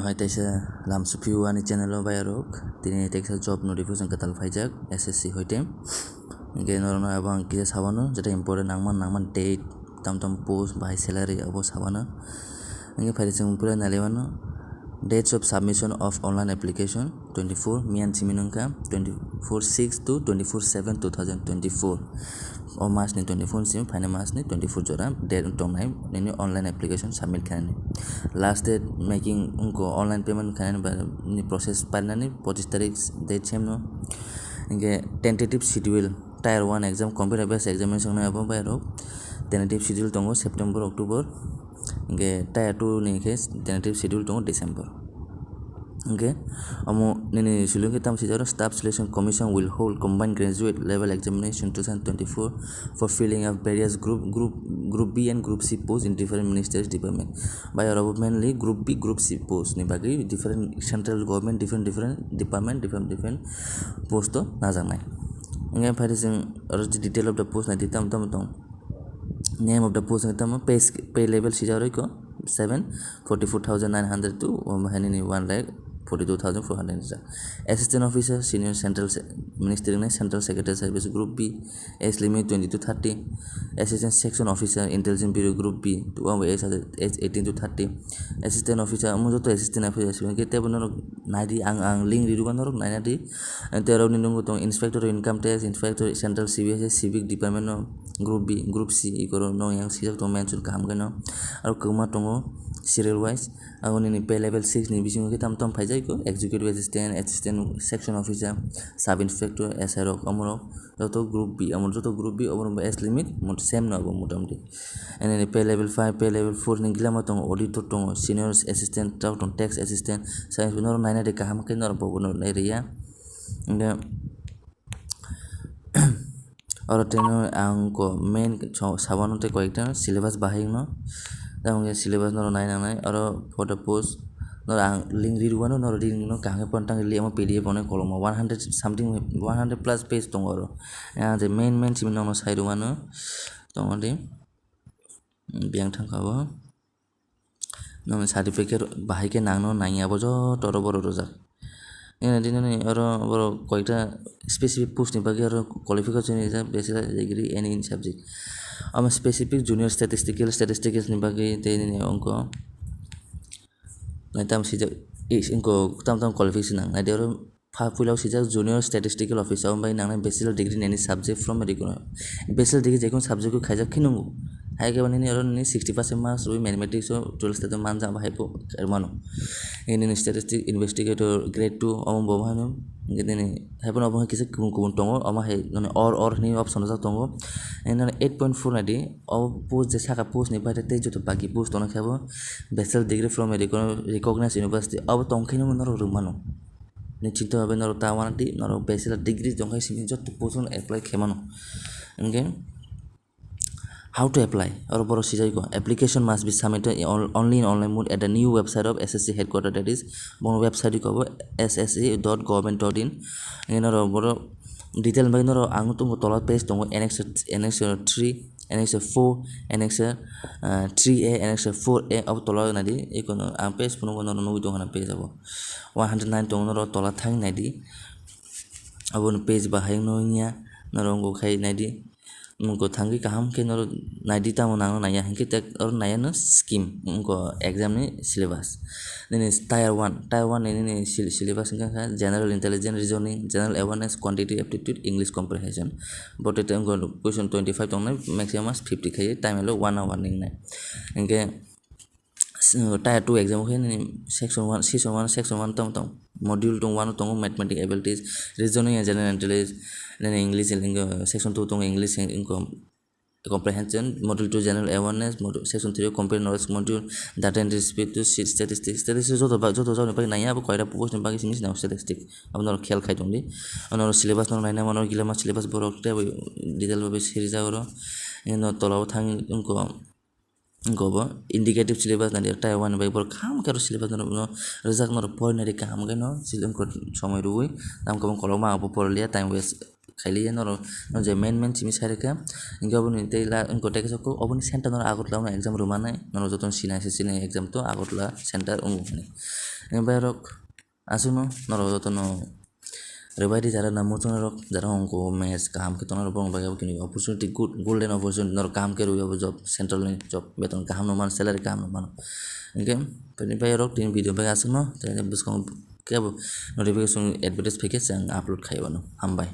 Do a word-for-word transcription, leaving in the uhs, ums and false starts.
Mai taisa lam suphiu ani channel o bayarok, tini teksa job notification kwtal phaijak S S C hoite. Hingke norokno abo ang kisa sabano, jeta important nangman nangman date, tam tam post, bahai salary abo sabano. Hingke phaidi chwng pura nailaimano, dates of submission of online application, twenty-four miyan simi nungkha, twenty-four six to twenty-four seven two thousand twenty-four. O mas ni twenty-four simi phaina mas ni twenty-four jora date tongnai nini online application submit khainani. Last date making wngkha online payment khainani ba ni process parinani pochis tarik date same no. Hingke tentative schedule tier one exam computer based examination wngnai abo bayarok tentative schedule tongo September, October. Hingke tier two ni khe tentative schedule tongo December. Hingke omo nini silo khe tamo swijak staff selection commission will hold combined graduate level examination two thousand twenty-four for filling of various group, group, group B and group C post in different ministries department. Bai oro mainly group B, group C post ni bagwi different central government, different, different department, different, different post o najaknai. Hingke phaidi chwng oro detail of the post naidi tamo tamo tong. Name of the post hingke tamo pay, pay level swijak roi ko seven, forty-four thousand nine hundred to, um, hainini one lakh forty-two thousand four hundred rijak. Assistant officer, senior central se-, ministry ni central secretary service group B, age limit twenty to thirty. Assistant section officer, intelligence bureau group B, to, um, age, age eighteen to thirty. Assistant officer, omo joto assistant officer sibangkhe tebo norok naidi, ang, ang link riruba norok nainadi. Tei oro nini nungo tong inspector of income tax, inspector central C B S E, civic department no, group B, group C, ikoro nong yang sijak tong mention kaham khe no. Aro kwbangma tongo serial wise. Abo nini pay level six ni bisingo khe tam tam phaijak ko, executive assistant, assistant section officer, sub inspector, S I rok, omorok joto group B, omo joto group B, omo age limit mot-, same no abo motamoti. And nini pay level five, pay level four ni gilamo tongo, auditor tongo, senior assistant, tok tong tax assistant, science norok nainadi kaham khe norok bobo no nai riya. Hingke oro tei no ang ko main so-, sabano tei koyekta syllabus bahai no. Tamo hingke syllabus norok nai nangnai, oro for the post norok ang link ri rwano, norok ri no kaham khe pontang li amo P D F ono koloma one hundred something, one hundred plus page tongo oro. Ang je main main simi nokno sai rwano tongo di. Biyang thangkha o. Nokni certificate bahai khe nangno nangya abo joto oro borok rwjak. Nini nini oro borok koita specific post ni bagwi oro qualification rijak bachelor degree any in subject. Omo specific junior statistical, statistics ni bagwi tei nini ongko tam sijak, is ongko tam tam qualification nang. Naidi oro pha puila o sijak junior statistical officer, abo bai nangnai bachelor degree ni any subject from medical. Bachelor degree jekunu subject o khaijak khe nungo. Hai khe nini oro nini sixty percent marks rwi mathematics o twelve state o manjak, abo hai khe rwmano. Nini statistic investigator grade two omo bo hano. Nini hai phano obo kisa kubun kubun tongo, omo hai nini or or hwnwi option rijak tongo. Nini eight point four naidi, obo post je saka post ni baire tei joto baki post tongna khe bo bachelor degree from a recogn-, recognized university obo tong khe norok rwmano. Ni chinta bai norok ta uanadi, norok bachelor degree tongkhe simi joto post no apply khe mano. Hingke, how to apply? Oro borok sijai ko, application must be submitted in on-, only in online mode at the new website of S S C headquarter, that is, bono website ko bo S S C dot government dot in. Hingke norok borok detail bai norok ang tongo tola page tongo, annex, annex three, annex four, annex, ah, three A, annex four A abo tola naidi, ikono ang page phunukgo norok nugui tongkha na page abo. One hundred nine tongo norok tola thang naidi. Aboni page bahai wngya norok wngkha khai naidi. Wngkha thangwi kaham khe norok naidi tamo nangno naiya hinkhe tek oro naiya no scheme wngkha exam ni syllabus. Nini tier one, tier one ni nini syl-, syllabus wngkha kha general intelligence, reasoning, general awareness, quantitative aptitude, English comprehension. Bo tei tei wngkha question twenty five tongnai, maximum marks fifty khai time lo one hour ni wngnai. Hinkhe S-, tier two exam khe nini section one, section one, section one tong tong. Module tong one tongo mathematics abilities, reasoning and general intelligence, nini English, section two tongo English, comprehension, module two general awareness, module, section three compare knowledge module, data entry speed to statistics, statistics joto ba-, joto jaboni bagwi naiya, abo koira post ni bagwi simi sina statistics. Abo norok khel khai tongdi. Ano syllabus norok naina mano, gilama syllabus borok tei abo detail bai sirijak oro. Ino tola o thang wngkha. Wngkha bo indicative syllabus nadi, tier one bai borok kaham khe oro syllabus no rwjak, norok porinani kaham khe no swngkha somoi rwui. Tamo kwbang kolokma ang bo porliya, time waste khailiya norok, no je main main simi sai rwkha. Hinkhe oboni tei la wngkha tei kisa kok oboni center norok Agartala no exam rwmani, norok jotono sinai se sinai exam to Agartala center wngo hwnwi. Tini bai rok aswkno norok jotono rwbai di jara na muchungrok jara ongko match kaham khe tongnai rok borok bagwi abo kini opportunity good golden opportunity norok kaham khe rwui abo job central ni job beton kaham no mano salary kaham no mano. Hinkhe tini bai rok tini video bai aswkno tini bwskango kebo notification advertise phaikhe chwng upload khai mano. Hambai.